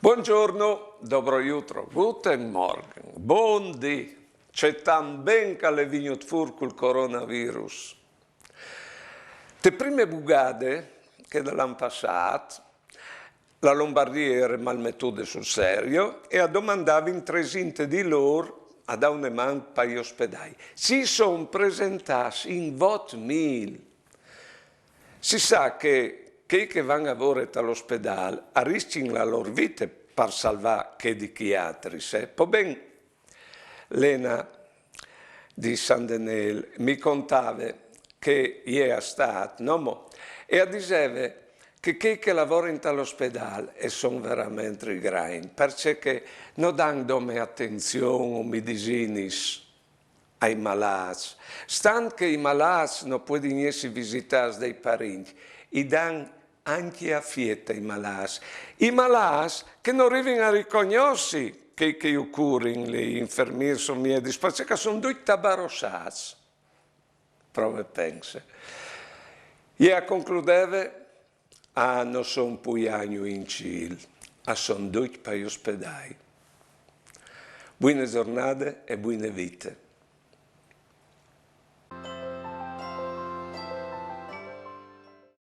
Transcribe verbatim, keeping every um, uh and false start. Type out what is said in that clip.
Buongiorno, dobro jutro, guten Morgen, bon dì. Ce tant ben che al è vignût fûr cul coronavirus. Te prime bugade, chê dal an passât, la Lombardie e jere malmetude sul serio e a domandavin tresinte di lôr a dâ une man pai ospedâi. Si son presentâts in vot mil. Si sa che chei che a van a vore tal ospedâl a riscjin la lôr vite par salvâ chê di chei altris, eh. Po ben, Lena di San Denêl mi contave che e je stade, no mo, e e diseve che chei che a lavorin tal ospedâl a son verementri grancj, parcè che no dan dome atenzion o medisinis ai malâts. Stant che i malâts no puedin jessi visitâts dai parincj, i dan ancje afiet ai malâts. I malâts che no rivin a ricognossi chei che ju curin, i infermîrs o miedis, parcè che a son ducj tabarossâts. Prove, pense. E a concludeve: a no son plui agnui in cîl, a son ducj pai ospedâi. Buine zornade e buine vite.